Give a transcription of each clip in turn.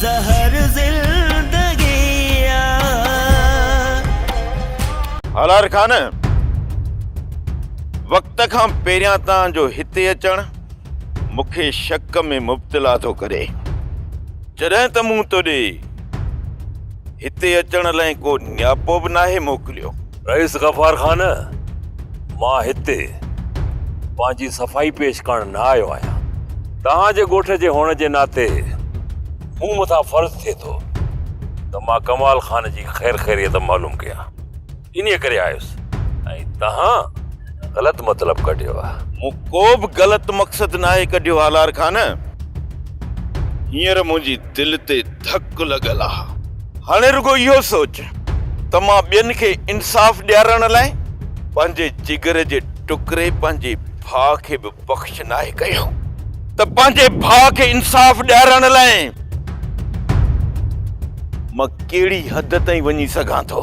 زهر زندگي آ. هالار خان، وقت کان پهريان توهان جو هتي اچڻ مون کي شڪ ۾ مبتلا ٿو ڪري. جڏهن ته مون تو ڏي هتي اچڻ لاء ڪو نياپو به ناهي موڪليو. رئيس غفار خان، مان هتي پنهنجي صفائي پيش ڪرڻ نه آيو آهيان. توهان جي ڳوٺ جي هئڻ جي ناتي مون مٿان فرض ٿئي ٿو ته مان ڪمال خان جي خير خيريت معلوم ڪيان. انهيء ڪري آيس ۽ توهان غلط مطلب ڪڍيو آهي. مون ڪو به غلط مقصد ناهي ڪڍيو هالار خان. هينئر منهنجي دل تي ڌڪ لڳل آ. هاڻي رڳو اهو سوچ ته مان ٻين کي انصاف ڏيارڻ لاء پنهنجي جگر جي ٽڪري پنهنجي ڀاء کي به بخش ناهي ڪيو ته پنهنجي ڀاء کي انصاف ڏيارڻ لاء مان ڪهڙي حد تائين وڃي سگهان ٿو.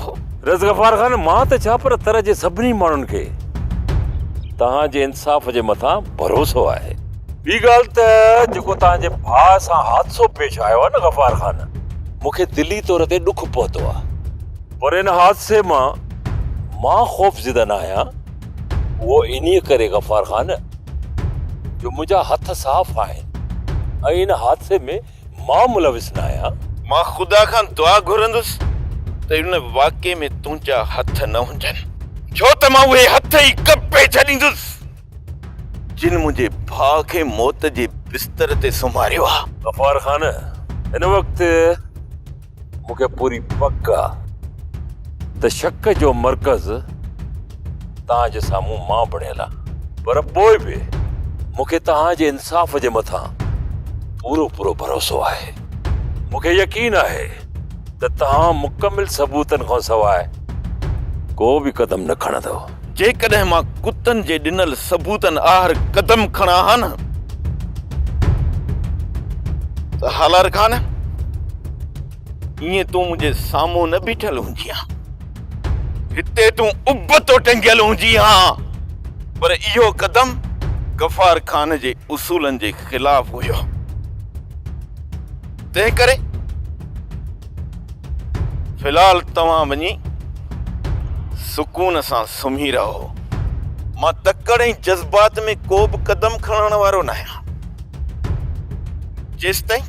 رز غفار خان، مان ته ڇا پر تر جي سڀني ماڻهن کي توهان جي انصاف جي مٿان ڀروسو آهي. ٻي ڳالهه ته جيڪو توهان جي ڀاء سان حادثو پيش آيو آهي نه غفار خان، مون کي دلي طور تي ڏک پهتو آهي. پر ان حادثي مان مان خوفزده نه آهيان، اهو انهيء ڪري غفار خان جو منهنجا هٿ صاف آهن ۽ ان حادثي ۾ مان ملوث نه آهيان. مان خدا کان دعا گهرندس ته ان واقعي ۾ تنهنجا هٿ نه هجن، ڇو ته مان اهي هٿ ئي ڪپي ڇڏيندس. جن منهنجي ڀاء کي موت جي بستر تي سمهاريو آ. غفار خان، هن وقت مون کي پوري پڪ آ ته شڪ جو مرڪز توهان جي سامهون مان بڻيل آ، پر پوء به مون کي توهان جي انصاف جي مٿان پورو پورو ڀروسو آهي. مون کي يقين آهي ته توهان مڪمل ثبوتن کان سواء ڪو به قدم نه کڻندؤ. جيڪڏهن مان ڪتن جي ڏنل ثبوتن آهر قدم کڻان ها نه ته هالار خان ائين تون منهنجي سامهون نه بيٺل هجين ها. هتي تون ابتو ٽنگيل هجين ها. پر اهو قدم غفار خان جي اصولن جي خلاف هيو. تنهن ڪري في الحال توهان وڃي سڪون سان سمهي رهو. مان تڪڙ ۽ جذبات ۾ ڪو به قدم کڻڻ وارو ناهيان. جيستائين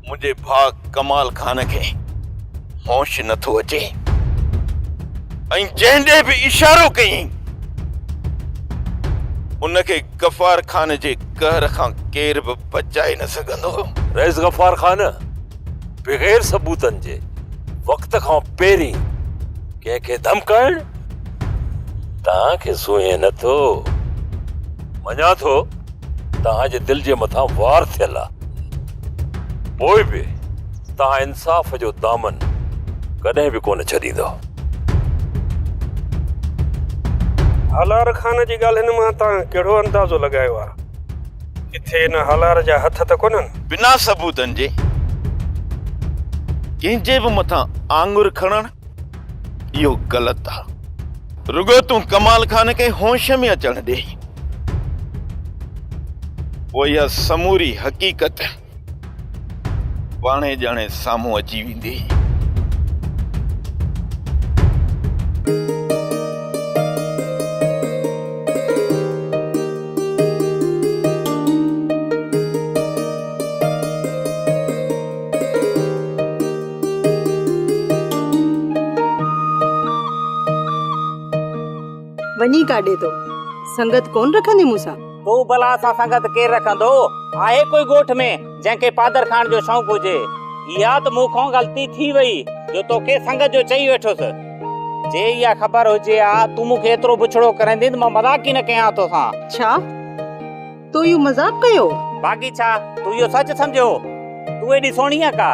منهنجي ڀاء ڪمال خان کي هوش نٿو اچي ۽ جنهن ڏي به اشارو ڪيائين ان کي غفار خان جي قهر کان ڪير به بچائي نه سگهندو. رئيس غفار خان بغير ثبوتن جي وقت کان پهرين ڪنهن کي ڌمڪائڻ توهان کي سونهين نه ٿو. مڃان ٿو توهان جي دل جي مٿان وار ٿيل آ پوء به توهان انصاف جو دامن ڪڏهن به ڪونه ڇڏيندؤ. هالار خان جي ڳالهين مان توهان ڪهڙو اندازو لڳايو آ؟ ڪٿي ان هالار جا هٿ ته ڪونهن؟ بنا ثبوتن جي ڪنهن جي به مٿان آڱر کڻڻ اهو غلط آ. رڳو تون ڪمال خان کي هوش ۾ اچڻ ڏي. پوء اها سموري حقيقت پاڻهي ڄاڻي سامهون اچي ويندي. وڃي ڪاڏي ٿو؟ سنگت ڪونه رکندين مون سان؟ تو ڀلا اسان سنگت ڪير رکندو؟ آهي ڪوئي ڳوٺ ۾ جنهن کي پادر کائڻ جو شوق هجي؟ اها ته مون کان غلطي ٿي وئي جو توکي سنگت جو چئي ويٺس. جي اها خبر هجي ها تون مون کي ايترو بڇڙو ڪريندين ته مان مذاق ئي نه ڪيان ها توسان. ڇا؟ تو اهو مذاق ڪيو؟ باقي ڇا تو اهو سچ سمجهيو؟ تون ايڏي سهڻي آن ڪا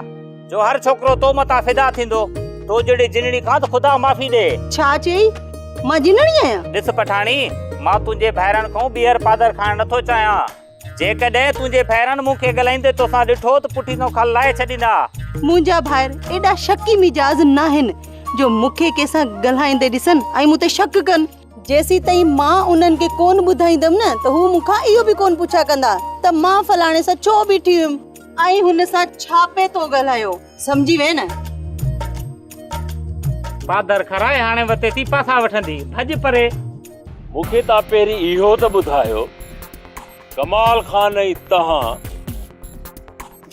جو هر ڇوڪرو تو مٿان فدا ٿيندو. تو جهڙي جنڙي کان ته خدا معافي ڏي. ڇا چيئي؟ مان جنڙي آهيان؟ ڏس پٺاڻي، مان تنهنجي ڀائرن کان ٻيهر پادر کائڻ نٿو چاهيان. جيڪڏهن تنهنجي ڀائرن مون کي ڳالهائيندي توسان ڏٺو ته پٺي تان کل لاهي ڇڏيندا. منهنجا ڀائر ايڏا شڪي مزاج ناهن جو مون کي ڪنهن سان ڳالهائيندي ڏسن ۽ مون تي شڪ ڪن. جيسيتائين مان انهن کي ڪونه ٻڌائيندم نه ته هو مون کان اهو به ڪونه پڇا ڪندا ته مان فلاڻي سان ڇو بيٺي هيم. ۽ هن سان ڇا پئي ٿو ڳالهايو، سمجهي وئين نه؟ پادر کارائي هاڻي وتي ٿي پاسا وٺندي، ڀڄ پري. مون کي توهان پهرين اهو ته ٻڌايو، ڪمال خان ۽ توهان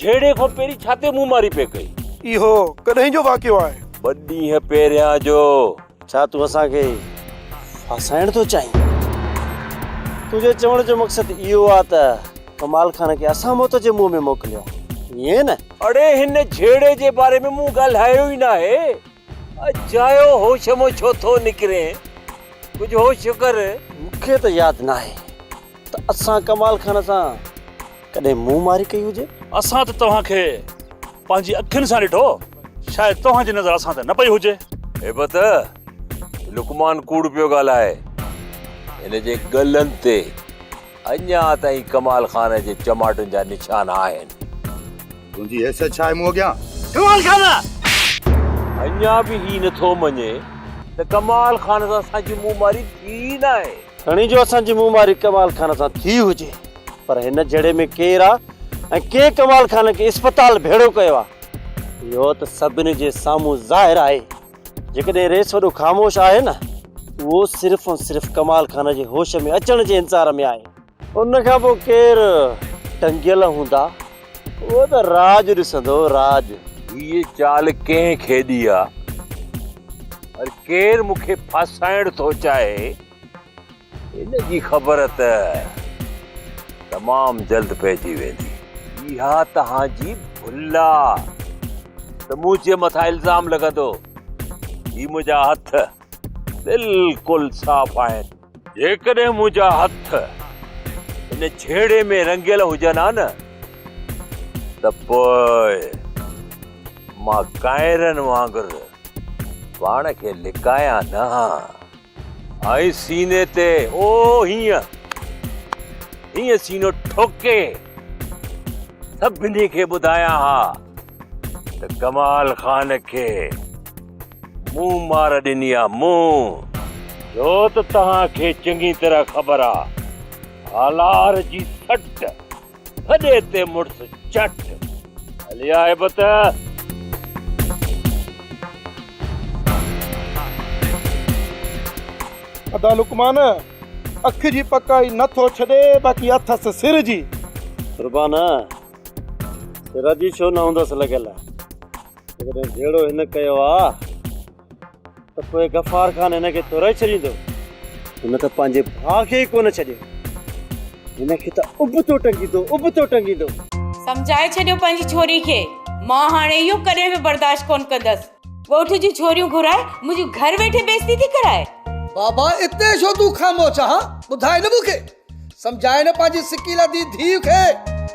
جهيڙي کان پهرين ڇا تي منهن ماري پئي ڪئي؟ اهو ڪڏهن جو واقعو آهي؟ ٻه ڏينهن پهريان جو. ڇا تون اسان کي ڦاسائڻ ٿو چاهين؟ تنهنجي چوڻ جو مقصد اهو آ ته ڪمال خان کي اسان موت جي منهن ۾ موڪليو آ، ائين نه؟ اڙي هن جهيڙي جي باري ۾ مون ڳالهايو ئي ناهي. اجايو هوش مان ڇو ٿو نڪرين؟ ڪجهه هوش ڪر. مون کي ته ياد ناهي ته اسان ڪمال خان سان ڪڏهن منهن ماري ڪئي هجي. اسان ته توهان کي پنهنجي اکين سان ڏٺو، شايد توهان جي نظر اسان تي نه پئي هجي. هيبت، لقمان ڪوڙ پيو ڳالهائي. هن جي ڳلن تي اڃا تائين ڪمال خان جي چماٽن جا نشان آهن. تنهنجي حيثيت ڇا آهي مون اڳيان؟ ڪمال خان! اڃا به هي نٿو مڃي ته ڪمال خان سان اسان جي منهن ماري ٿي ئي ناهي. کڻي جو اسان جي منهن ماري ڪمال خان سان ٿي هجي پر هن جهيڙي ۾ ڪير آ ۽ ڪنهن ڪمال خان کي اسپتال ڀيڙو ڪيو آ اهو ته سڀني جي سامهون ظاهر آهي. جيڪڏهن رئيس وڏو خاموش آهي نه اهو صرف ۽ صرف ڪمال خان جي هوش ۾ اچڻ جي انتظار ۾ آهي. ان کان پوء ڪير ٽنگيل هوندا اهو ته راڄ ڏسندو راڄ. هيء چال ڪنهن کيڏي آ؟ پر ڪير مون کي ڦاسائڻ ٿو چاهي، ان جي خبر ته تمام جلد پئجي ويندي. اها توهان جي ڀل آ ته منهنجي مٿان الزام لڳندو. هي منهنجا هٿ بلڪل صاف آهن. جيڪڏهن منهنجا هٿ ان جهيڙي ۾ رڱيل هجن ها نه ته پوء مان ڪانئرن وانگر پاڻ کي لڪايان نه ها ۽ سيني تي او هيئن هيئن سينو ٺوڪي سڀني کي ٻڌايان ها ته ڪمال خان کي مون مار ڏني آ مون. ڇو ته توهان کي چڱي طرح خبر آ هالار جي سٽ ڦڏي تي مڙس چٽ. هلي آ هيبت. ادا لقمان اک جي پڪائي نه ٿو ڇڏي باقي اٿس سر جي. قربان سر جي ڇو نه هوندس لڳل. جيڪڏهن جهيڙو هن ڪيو آ ته پوء غفار خان هن کي تورائي ڇڏيندو. هن ته پنهنجي ڀاء کي ئي ڪونه ڇڏيو. هن کي ته ابتو ٽنگيندو، ابتو ٽنگيندو. سمجهائي ڇڏيو پنهنجي ڇوري کي. مان هاڻي اهو ڪڏهن به برداشت ڪونه ڪندس. ڳوٺ جون ڇوريون گهرائي منهنجي گهر ويٺي بيعزتي ٿي ڪرائي. بابا اتي ڇو تون خاموش آهان؟ ٻڌاء نه مون کي. سمجهاء نه پنهنجي سڪيلڌي ڌيء کي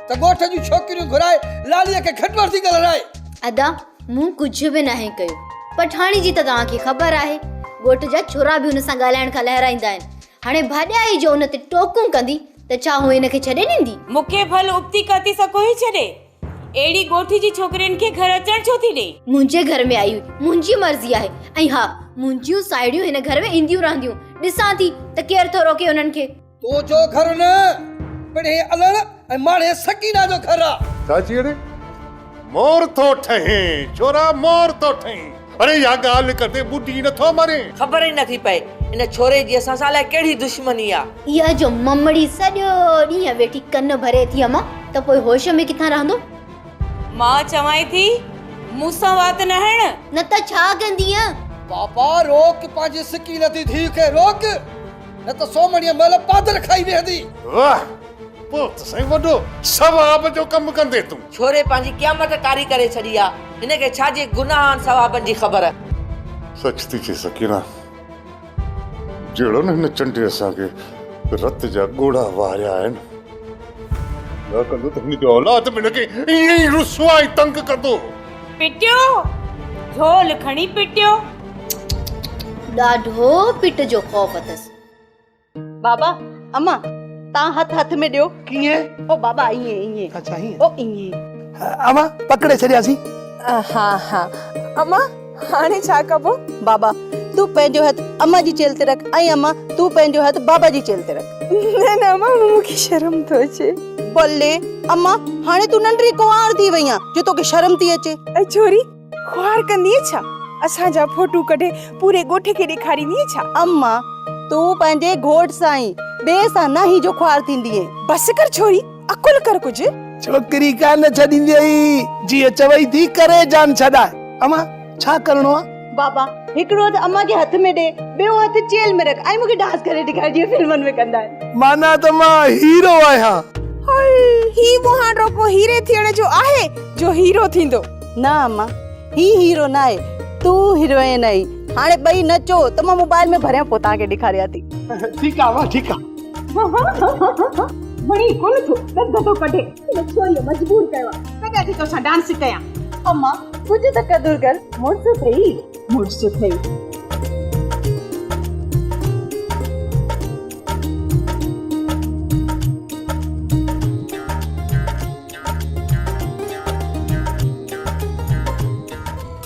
ته ڳوٺ جون ڇوڪريون گهرائي لاليء کي گهٽ وڌ ٿي ڳالهرائي. ادا مون ڪجهه به ناهي ڪيو. پٺاڻي جي ته توهان کي خبر آهي. ڳوٺ جا ڇورا به هن سان ڳالهائڻ کان لهرائيندا آهن. هاڻي ڀاڄائي جو ان تي ٽوڪون ڪندي ته ڇا هوء هن کي ڇڏي ڏيندي؟ مون کي ڀل ابتي ڪاتي سڪو ئي ڇڏي. اهڙي ڳوٺ جي ڇوڪرين کي گهر اچڻ ڇو ٿي ڏئي؟ منهنجي گهر ۾ آئي هئي، منهنجي مرضي آهي ۽ ها منهنجيون ساهيڙيون هن گهر ۾ اينديون رهنديون، ڏسان ٿي ته ڪير ٿو روڪي انهن کي. تنهنجو گهر نه، پڻهين علڻ ۽ ماڙهي سڪينه جو گهر آ. ڇا چي اڙي مور ٿو ٺهين ڇورا مور ٿو ٺهين اڙي اها ڳالهه ڪندي ٻڍي نٿو مرين. خبر ئي نٿي پئي ان ڇوري جي اسان سان الائي ڪهڙي دشمني آ. اها جو ممڙي سڄو ڏينهن ويٺي ڪن ڀري ٿي امان ته پوء هوش ۾ ڪٿان رهندو؟ مان چوانء ٿي مون سان وات نه هڻ. نه ته ڇا ڪندينء؟ بابا روڪ پنهنجي سڪي لڌي ڌيء کي روڪ نه ته سومهڻيء مهل پادر کائي ويهندي. واهه پوء ته سائين وڏو ثواب جو ڪم ڪندين تون. ڇوري پنهنجي قيامت ڪاري ڪري ڇڏي آ. هن کي ڇا جي گناهن ثوابن جي خبر. سچ ٿي چئي سڪينه. جهڙو نه هن چنڊي اسان کي رت جا ڳوڙها وهاريا آهن. نه ڪندو ته هن جو اولاد به هن کي ائين ئي رسوا ۽ تنگ ڪندو. پٽيو، جهول کڻي پٽيو. ڏاڍو پٽ جو خوف اٿس. بابا، اما، تان هٿ هٿ ۾ ڏيو. ڪيئن؟ او بابا ائين ائين. اڇا ائين. او ائين. اما، پڪڙي ڇڏياسين. ها ها اما، هاڻي ڇا ڪبو؟ بابا، تون پنهنجو هٿ اما جي چيلهه تي رک ۽ اما، تون پنهنجو هٿ بابا جي چيلهه تي رک. نه نه اما، مون کي شرم ٿو اچي. بلي اما، هاڻي تون ننڍڙي ڪنوار ٿي وئي آن جو توکي شرم ٿي اچي. اي ڇوري، خوار ڪندينء ڇا؟ اسان جا فوٽو ڪڍي پوري ڳوٺ کي ڏيکاريندينء ڇا؟ اما، تون پنهنجي گهوٽ سان ئي، ٻئي سان ناهين جو خوار ٿيندينء. بس ڪر ڇوري، عقل ڪر ڪجهه. ڇوڪري ڪانه ڇڏينديئي، جيئن چوئي ٿي ڪري جان ڇڏاء. اما، ڇا ڪرڻو آ؟ بابا، هڪڙو هٿ اما کي هٿ ۾ ڏي، ٻيو هٿ چيلهه ۾ رک ۽ مون کي ڊانس ڪري ڏيکار جيئن فلمن ۾ ڪندا آهن. معنيٰ ته مان هيرو آهيان. هل، هي مهانڊو ڪو هيري ٿيڻ جو آهي جو هيرو ٿيندو. نه اما، هي هيرو ناهي، تون هيروئن آهين. هاڻي ٻئي نچو ته مان موبائل ۾ ڀريان پوء توهان کي ڏيکاريان ٿي. ٺيڪ آ اما، ٺيڪ آ. وڻي ڪونه ٿو، ڏند ٿو ڪڍي. هن ڇوريء مجبور ڪيو آ، تڏهن ٿي توسان ڊانس ڪيان. اما، ڪجهه ته قدر ڪر، مڙس اٿئي. مڙس اٿئي.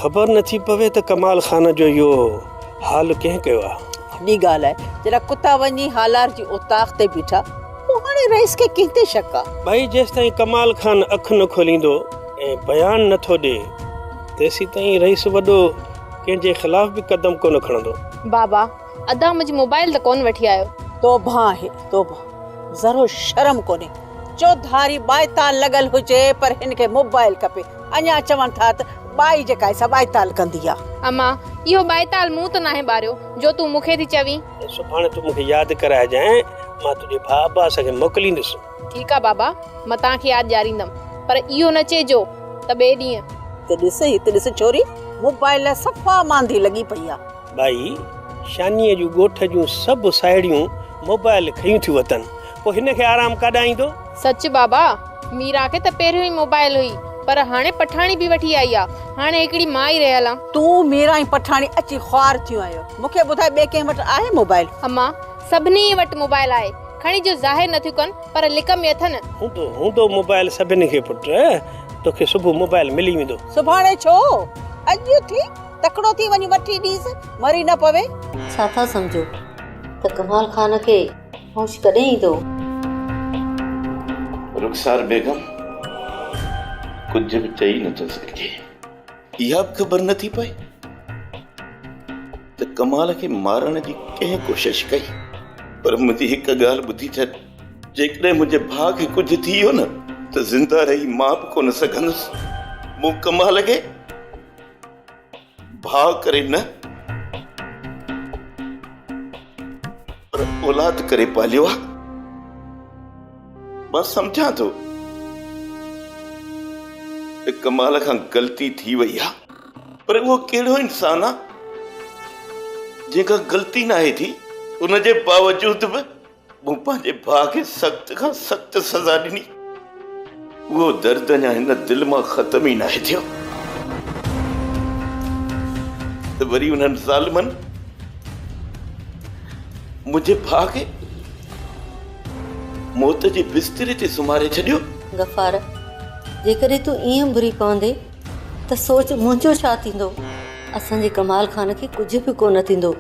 خبر نٿي پوي ته ڪمال خان جو اهو حال ڪنهن ڪيو آ. وڏي ڳالهه آهي، جڏهن ڪتا وڃي هالار جي اوطاق تي بيٺا، پوء هاڻي رئيس کي ڪنهن تي شڪ آ؟ ڀائي جيستائين ڪمال خان اک نه کوليندو ۽ بيان نه ٿو ڏئي، تيسيتائين رئيس وڏو ڪنهن جي خلاف به قدم ڪونه کڻندو. بابا، ادا منهنجي موبائل ته ڪونه وٺي آيو. توبهه آهي توبهه، ذرو شرم ڪونهي، چوڌاري ٻائيتال لڳل هجي پر هن کي موبائل کپي، اڃا چون ٿا ته ٻائي جيڪا آهي سا ٻائيتال ڪندي آ. اما، اهو ٻائيتال مون ته ناهي ٻاريو، جو تون مون کي ٿي چوين. سڀاڻي تون مون کي ياد ڪرائجانء، مان تنهنجي ڀاء عباس کي موڪليندس. ٺيڪ آ بابا، مان توهان کي ياد ڏياريندم، پر اهو نه چئجو ته ٻئي ڏينهن. هت ڏس، هت ڏس ڇوري، موبائل لاء صفا ماندي لڳي پئي آ. ٻائي، شانيء جون ڳوٺ جون سڀ ساهيڙيون موبائل کنيون ٿيون وتن، پوء هن کي آرام ڪاڏانهن ايندو؟ سچ بابا، ميران کي ته پهريون ئي موبائل هئي، پر هاڻي پٺاڻي به وٺي آئي آ، هاڻي هڪڙي مان ئي رهيل آن. تون، ميران ۽ پٺاڻي اچي خوار ٿيون آهيو. مون کي ٻڌاء ٻئي ڪنهن وٽ آهي موبائل؟ امان، سڀني وٽ موبائل آهي، کڻي جو ظاهر نٿيون ڪن، پر لڪ ۾ اٿن. هوندو، هوندو موبائل سڀني کي پٽ، توکي صبح موبائل ملي ويندو. سڀاڻي ڇو؟ اڄ اٿي تڪڙو ٿي وڃ وٺي ڏينس، مري نه پوي. ڇا ٿا سمجهو ته ڪمال خان کي هوش ڪڏهن ايندو؟ رخسار بيگم ڪجهه به چئي نٿو سگهجي. اها به خبر نٿي پئي ته ڪمال کي مارڻ جي ڪنهن ڪوشش ڪئي. پر منهنجي هڪ ڳالهه ٻڌي ڇڏ، جيڪڏهن منهنجي ڀاء کي ڪجهه ٿي ويو نه ته زنده رهي مان به ڪونه سگهندس. مون ڪمال کي ڀاء ڪري نه پر اولاد ڪري پاليو آ. مان سمجهان ٿو ته ڪمال کان غلطي ٿي وئي آ، پر اهو ڪهڙو انسان آ جنهن کان غلطي ناهي ٿي. ان جي باوجود به مون پنهنجي ڀاء کي سخت کان سخت سزا ڏني. اهو درد اڃا هن دل مان ختم ئي ناهي ٿيو ته وري انهن ظالمن منهنجي ڀاء کي موت جي بستري تي سمهاري ڇڏيو. غفار، جيڪڏهن تون ائين ڀري پوندين ته سوچ منهنجو ڇا ٿيندو؟ اسان جي ڪمال خان کي ڪجهه به ڪونه ٿيندو.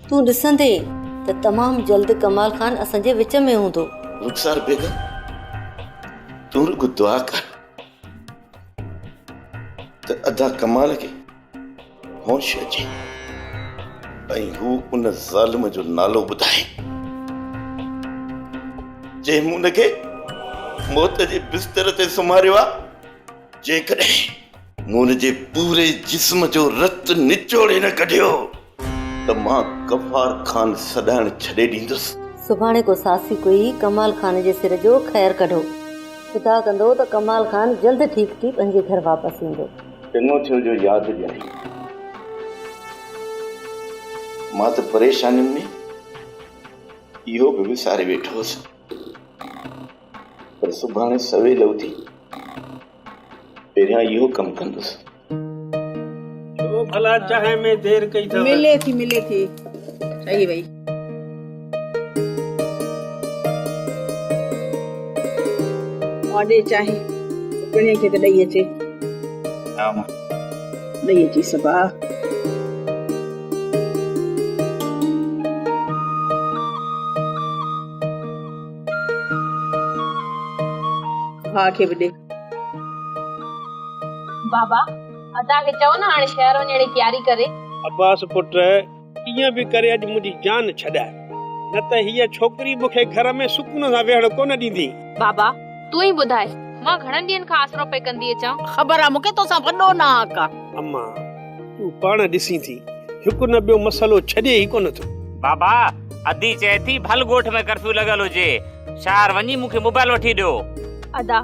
تون ڏسندين ته تمام جلد ڪمال خان اسان جي وچ ۾ هوندو. رخسار بيگم، تون رڳو دعا ڪر ته ادا ڪمال کي هوش اچي ۽ هو ان ظالم جو نالو ٻڌائي جنهن مون کي موت جي بستر تي سمهاريو آ. جيڪڏهن مون جي پوري جسم جو رت نچوڙي نه ڪڍيو ته مان غفار خان سڏائڻ ڇڏي ڏيندس. سڀاڻي ڪو ساسي ڪوئي ڪمال خان جي سر جو خير ڪڍو. خدا ڪندو ته ڪمال خان جلد ٺيڪ ٿي پنهنجي گهر واپس ايندو. چڱو ٿيو جو ياد ڏياري. مان ته پريشانين ۾ اهو به وساري ويٺو هوس. پر سڀاڻي سويل اٿي پهريان اهو ڪم ڪندس. ڇو ڀلا چانهه ۾ دير ڪئي اٿو؟ ملي ٿي ملي ٿي ٺهي وئي. ڏي چانهه پڻهين کي ته ڏئي اچي. ها مان. ڏئي اچي صبا. ڀاء کي به ڏي. بابا، ادا کي چئو نه هاڻي شهر وڃڻ جي تياري ڪري. عباس پٽ، ڪيئن به ڪري اڄ منهنجي جان ڇڏاء، نه ته هيء ڇوڪري مون کي گهر ۾ سڪون سان ويهڻ ڪونه ڏيندي. بابا، تون ئي ٻڌاء، مان گهڻن ڏينهن کان آسرو پئي ڪندي اچان. خبر آ مون کي توسان وڏو ناحق آ. اما، تون پاڻ ڏسين ٿي، هڪ نه ٻيو مسئلو ڇڏي ئي ڪونه ٿو. بابا، ادي چئي ٿي ڀل ڳوٺ ۾ ڪرفيو لڳل هجي، شهر وڃي مون کي موبائل وٺي ڏيو. ادا،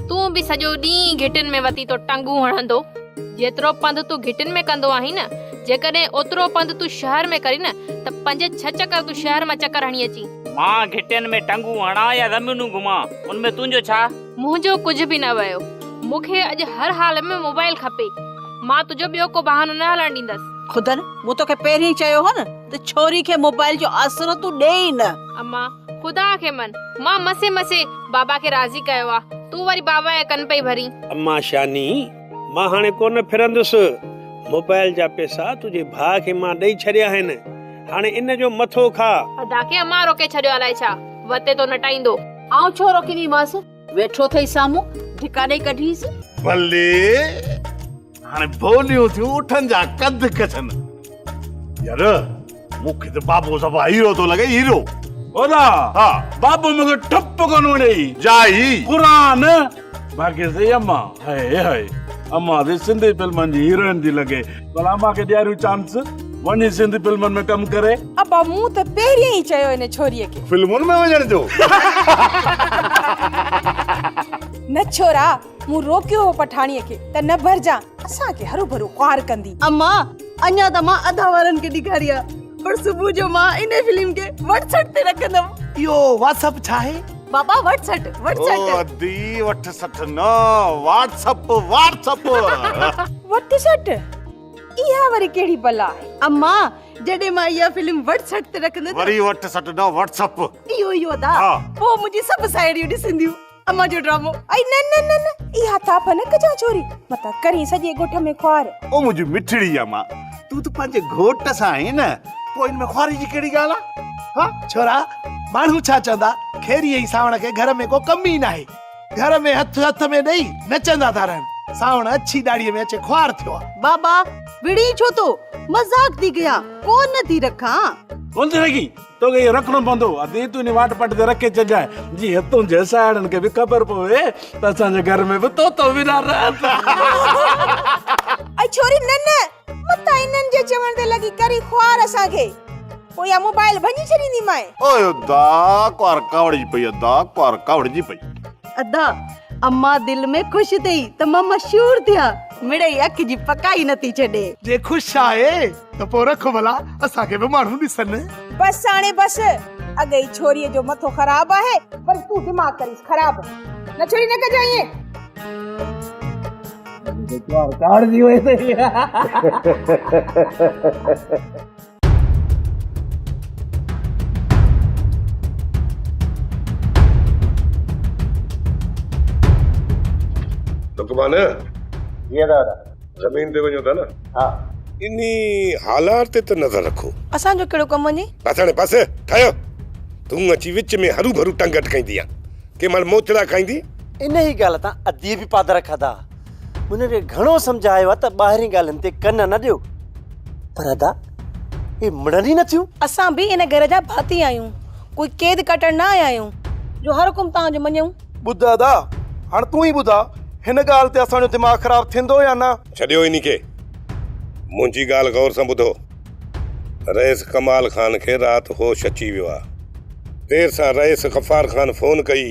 تون به سڄو ڏينهن گهٽين ۾ وتي ٿو ٽنگون هڻندو. جيترو پنڌ تون گهٽين ۾ ڪندو آهين نه، جيڪڏهن اوترو پنڌ تون شهر ۾ ڪرين نه ته پنج ڇهه چڪر تون شهر مان چڪر هڻي اچين. مان گهٽين ۾ ٽنگون هڻان يا زمينون گهمان، ان ۾ تنهنجو ڇا؟ منهنجو ڪجهه به نه ويو. مون کي اڄ هر حال ۾ موبائل کپي. مان تنهنجو ٻيو ڪو بهانو نه هلڻ ڏيندس. خدن، مون توکي پهرين ئي چيو هو نه ته ڇوري کي موبائل جو آسرو تون ڏي ئي نه. اما، خدا کي من، مان مسي مسي بابا کي راضي ڪيو آ، تون وري بابا جا ڪن پئي ڀرين. اما شاني، مان هاڻي ڪونه ڦرندس. موبائل جا پئسا تنهنجي ڀاء کي مان ڏئي ڇڏيا آهن. هاڻي ان جو مٿو کاء. ادا کي امان روڪي ڇڏيو الائي ڇا، وتي ٿو نٽائيندو. آئون ڇو روڪينديمانس، ويٺو اٿئي سامهون، ڌڪا ڏئي ڪڍيس. ڀلي هاڻي ڀوليون ٿيون اٺن جا ڪنڌ ڪڇن. يار مون کي ته بابو صفا هيرو ٿو لڳي هيرو. ادا ها بابو مون کي ٺپ ڪونه وڻيئي. جائي. قرآن باقي سهي اما هاء هاء اما the Sindhi فلمن جي هيروئن ٿي لڳي ڀلا اما کي ڏياريون چانس وڃي سنڌي فلمن ۾ ڪم ڪري. ابا مون ته پهرين ئي چيو ان ڇوريء کي. فلمن ۾ وڃڻ جو. نه ڇورا مون روڪيو هو پٺاڻيء کي ته نه ڀرجان اسان کي هروڀرو خوار ڪندي. اما اڃا ته مان اڌا وارن کي ڏيکاري آ پر صبح جو مان انهي فلم کي وٽ سٽ تي رکندم. اهو واٽس اپ ڇا آهي؟ بابا وٽ سٽ وٽ سٽ. او ادي وٺ سٽ نه واٽس اپ واٽس اپ. وٺ سٽ اها وري ڪهڙي بلا آهي. اما جڏهن مان اها فلم وٽ سٽ تي رکندس. وري وٺ سٽ نه واٽس اپ. اهو اهو ادا پوء منهنجي سڀ ساهيڙيون ڏسنديون. امان جو ڊرامو. ائي نه نه نه نه اها ٿاڦ نه ڪجان ڇوري متان ڪرين سڄي ڳوٺ ۾ خوار. او منهنجي مٺڙي امان تون ته پنهنجي گهوٽ سان آهين نه پوء ان ۾ خواري جي ڪهڙي ڳالهه آ ها. ڇورا ماڻهو ڇا چوندا خيري ۽ سانوڻ کي گهر ۾ ڪو ڪم ئي ناهي گهر ۾ هٿ هٿ ۾ ڏئي نچندا ٿا رهن سانوڻ اڇي ڏاڙهي ۾ اچي خوار ٿيو آ. بابا وڙهين ڇو ٿو مذاق ٿي ڪيان ڪو نه ٿي رکان. ڪونه ٿي رکين. توکي اهو رکڻو پوندو. ادي تون انهي واٽ پٽ تي رکي ڇڏجانء، جيئن تنهنجي ساهيڙن کي به خبر پوي ته اسان جي گهر ۾ به طوطو ويرا رهن ٿا. ائي ڇوري نه نه، متان انهن جي چوڻ تي لڳي ڪرين خوار اسان کي، پوء اها موبائل ڀڃي ڇڏينديمانء. اوئي ادا ڪنوار ڪاوڙجي پئي ادا ڪنوار ڪاوڙجي پئي. ادا اما دل ۾ خوش ٿئي ته مان مشهور ٿيان، مڙئي اک جي پڪائي نٿي ڇڏي. جي خوش آهي ته پوء رک ڀلا اسان کي به ماڻهو ڏسن. بس هاڻي بس، اڳ ئي ڇوريء جو مٿو خراب آهي، وري تون دماغ ڪريس خراب. نه ڇوري نه ڪجانء ائين. ڪاوڙجي وئي اٿئي. لقمان. جي دادا. زمين تي وڃو ٿا نه؟ ها. انهي هالار تي ته نظر رکو. اسان جو ڪهڙو ڪم وڃي؟ بس هاڻي بس، ٺهيو. تون اچي وچ ۾ هروڀرو ٽنگ اٽڪائيندي آن. ڪنهن مهل موچڙا کائيندين. انهي ڳالهه تان اديء به پادر کاڌا. مون هن کي گهڻو سمجهايو آهي ته ٻاهرين ڳالهين تي ڪن نه ڏيو. پر ادا، اهي مڙن ئي نه ٿيون. اسان به ان گهر جا ڀاتي آهيون. ڪوئي قيد ڪاٽڻ نه آيا آهيون، جو هر حڪم توهان جو مڃون. ٻڌ ادا، هاڻ تون ئي ٻڌاء، هن ڳالهه تي اسان جو دماغ خراب ٿيندو يا نه؟ ڇڏيو انهي کي. منهنجي ڳالهه غور سان ٻڌو. رئيس ڪمال خان کي رات هوش اچي ويو آ. دير سان رئيس غفار خان فون ڪئي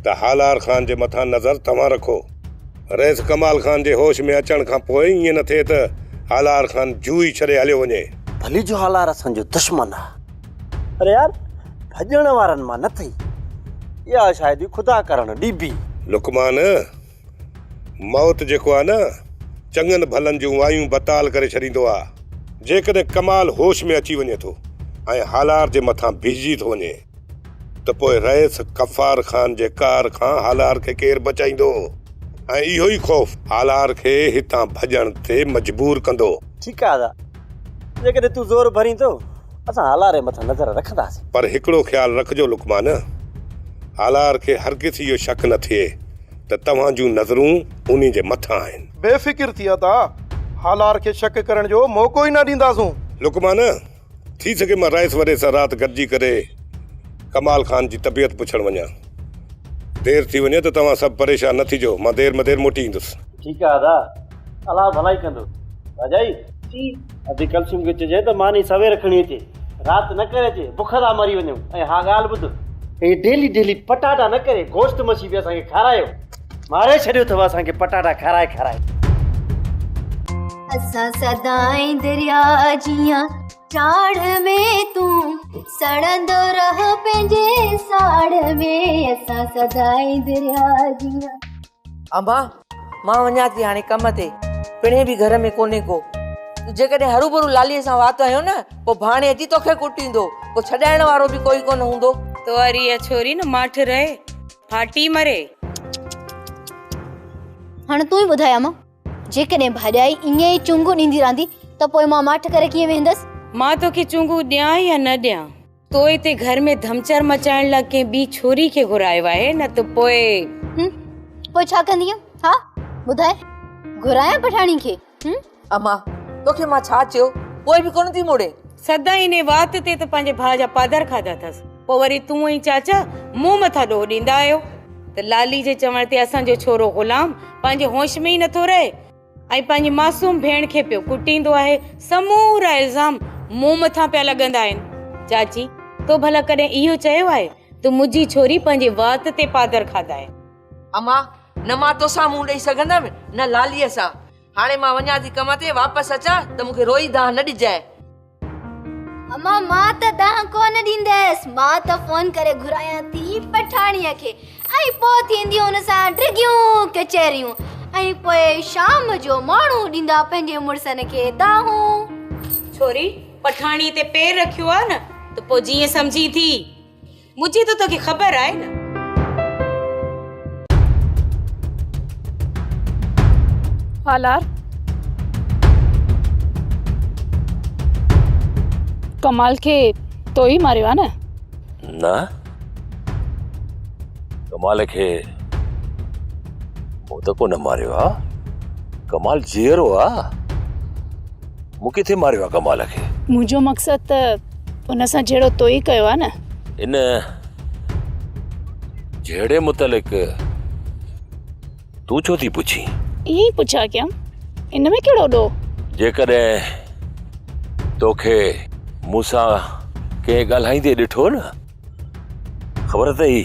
ته هالار خان جي مٿان نظر توهان رکو. رئيس ڪمال خان جي هوش ۾ اچڻ کان پوء ائين نه ٿئي ته هالار خان جوئي ڇڏي هليو وڃي. ڀلي جو هالار اسان جو دشمن آ. پر يار ڀڄڻ وارن مان نه ٿئي. اها شاهدي خدا ڪرڻ ڏبي. لقمان، موت جيڪو آ نه، چڱن ڀلن جون وايون بتال ڪري ڇڏيندو آ. جيڪڏهن ڪمال هوش ۾ اچي وڃي ٿو ۽ هالار جي مٿان بيهجي ٿو وڃي ته پوء رئيس غفار خان جي قهر کان هالار کي ڪير بچائيندو؟ ۽ اهو ئي خوف هالار کي هتان ڀڄڻ تي مجبور ڪندو. ٺيڪ آ ادا، جيڪڏهن تون زور ڀرين ٿو، اسان هالار جي مٿان نظر رکنداسين. پر هڪڙو خيال رکجو لقمان، هالار کي هرگز اهو شڪ نه ٿئي ته توهان جون نظرون انهي جي مٿان آهن. بي فڪر ٿي ادا، هالار کي شڪ ڪرڻ جو موقعو ئي نه ڏينداسون. لقمان، ٿي سگهي مان رئيس وڏي سان رات گڏجي ڪري ڪمال خان جي طبيعت پڇڻ وڃان. دير ٿي وڃي ته توهان سڀ پريشان نه ٿجو، مان دير ۾ دير موٽي ايندس. ٺيڪ آ ادا، الله ڀلائي ڪندو. ڀاڄائي! جي. ادي ڪلثوم کي چئجانء ته ماني سوير کڻي اچي، رات نه ڪري اچي، بک ٿا مري وڃون. ۽ ها ڳالهه ٻڌ، هي ڊيلي ڊيلي پٽاٽا نه ڪري گوشت مڇي به اسان کي کارايو. ماري ڇڏيو اٿو اسان کي پٽاٽا کارائي کارائي. اسان سدائين درياء جيان چاڙهه ۾ تون سڙندو رهه پنهنجي ساڙ ۾ اسان سدائين درياء جيان. ابا مان وڃان ٿي هاڻي ڪم تي پڻهين به گهر ۾ ڪونهي ڪو تون جيڪڏهن هروڀرو لاليء سان وات هنيو نه پوء ڀاڻي اچي توکي ڪٽيندو پوء ڇڏائڻ وارو به ڪوئي ڪونه هوندو. تو واري اها ڇوري نه ماٺ رهي ڦاٽي مري. هاڻ تون ئي ٻڌاء امان، جيڪڏهن ڀاڄائي ائين ئي چونگون ڏيندي رهندي ته پوء مان ماٺ ڪري ڪيئن ويهندس؟ مان توکي چونگون ڏيان يا نه ڏيان، تو هتي گهر ۾ ڌمچر مچائڻ لاء ڪنهن ٻي ڇوري کي گهرايو آهي نه ته پوء. هم، پوء ڇا ڪندينء؟ ها، ٻڌاء، گهرايان پٺاڻي کي؟ هم؟ امان، توکي مان ڇا چيو، پوء به ڪونه ٿي مڙين؟ سدائين انهي وات تي ته پنهنجي ڀاء جا پادر کاڌا اٿس، پوء وري تون ۽ چاچا مون مٿان ڏوهه ڏيندا آهيو ته لالي جي چوڻ تي اسان جو ڇورو غلام پنهنجي هوش ۾ ئي نٿو رهي ۽ پنهنجي معصوم ڀيڻ کي پيو ڪٽيندو آهي، سمورا الزام مون مٿان پيا لڳندا آهن. چاچي، تو ڀلا ڪڏهن اهو چيو آهي ته منهنجي ڇوري پنهنجي وات تي پادر کاڌا آهن؟ امان، نه مان توسان منهن ڏئي سگهندم نه لاليء سان. هاڻي مان وڃان ٿي ڪم تي، واپس اچان ته مون کي روئي دانهن نه ڏجانء. امان مان ته دانهن ڪونه ڏيندس، مان ته فون ڪري گهرايان ٿي پٺاڻيء کي ۽ پوء ٿينديون ان سان ڊگهيون ڪچهريون ۽ پوء شام جو ماڻهو ڏيندا پنهنجي مڙسن کي دانهون. ڇوري، پٺاڻيء تي پير رکيو آ نه ته پوء جيئن سمجهين ٿي. منهنجي ته توکي خبر آهي نه. هالار ڪمال کي تو ئي ماريو آهي نه؟ نه ڪمال کي مون ته ڪونه ماريو آ. ڪمال جيئرو آ. مون ڪٿي ماريو آ ڪمال کي؟ منهنجو مقصد ته ان سان جهيڙو تو ئي ڪيو آ نه؟ ان جهيڙي متعلق تون ڇو ٿي پڇين؟ ائين ئي پڇا ڪيم، ان ۾ ڪهڙو ڏوهه؟ جيڪڏهن توکي مون سان ڪنهن ڳالهائيندي ڏٺو نه، خبر اٿئي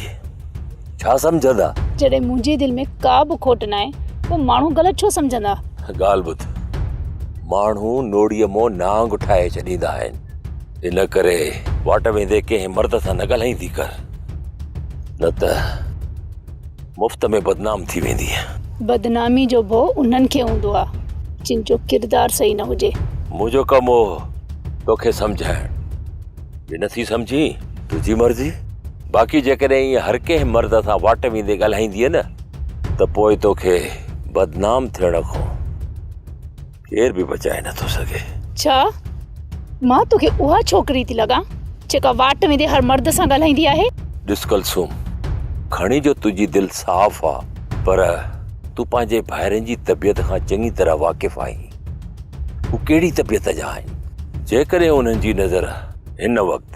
ڇا سمجهندا؟ جڏهن منهنجي دل ۾ ڪا به کوٽ ناهي، پوء ماڻهو غلط ڇو سمجهندا؟ ڳالهه ٻڌ، ماڻهو نوڙيء مان نانگ ٺاهي ڇڏيندا آهن، ان ڪري واٽ ويندي ڪنهن مرد سان نه ڳالهائيندي ڪر، نه ته مفت ۾ بدنام ٿي ويندينء. بدنامي جو ڀؤ انهن کي هوندو آهي، جن جو ڪردار صحيح نه هجي. منهنجو ڪم هو توکي سمجهائڻ. جي نٿي سمجهين تنهنجي مرضي، باقي جيڪڏهن ائين هر ڪنهن مرد سان واٽ ويندي ڳالهائيندينء نه ته پوء توکي بدنام ٿيڻ کان ڪير به بچائي نٿو سگهي. ڇا مان توکي اها ڇوڪري ٿي لڳان جيڪا واٽ ويندي هر مرد سان ڳالهائيندي آهي؟ ڏس ڪلثوم، کڻي جو تنهنجي دل صاف آ پر تون پنهنجي ڀائرن جي طبيعت کان چڱي طرح واقف آهين. هو ڪهڙي طبيعت جا آهن؟ جيڪڏهن انهن جي نظر هن وقت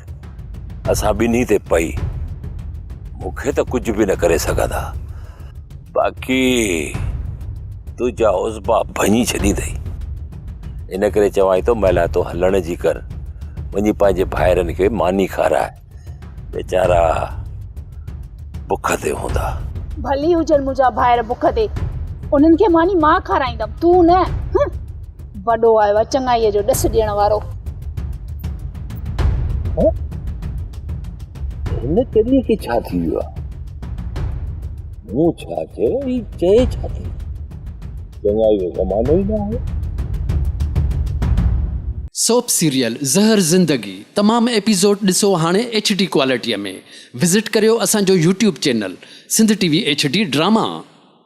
اسان ٻنهي تي پئي، مون کي ته ڪجهه به نه ڪري سگهندا، باقي تنهنجا عضوا ڀڃي ڇڏيندئي. ان ڪري چوانء ٿو مهلائتو هلڻ جي ڪر، وڃي پنهنجي ڀائرن کي ماني کاراء. ويچارا بک تي هوندا. ڀلي هجن منهنجا ڀائر بک تي، انهن کي ماني مان کارائيندم، تون نه. هن! وڏو آيو آهي چڱائيء جو ڏس ڏيڻ وارو. هن چريء کي ڇا ٿي ويو آهي؟ مون ڇا چيو، هي چئي ڇا ٿي؟ چڱائي جو زمانو ئي نه آهي. سوپ سيريل زهر زندگي تمام ايپيسوڊ ڏسو هاڻي ايڇ ڊي ڪوالٽي ۾ وزٽ ڪريو اسان جو YouTube channel Sindh T V H D drama.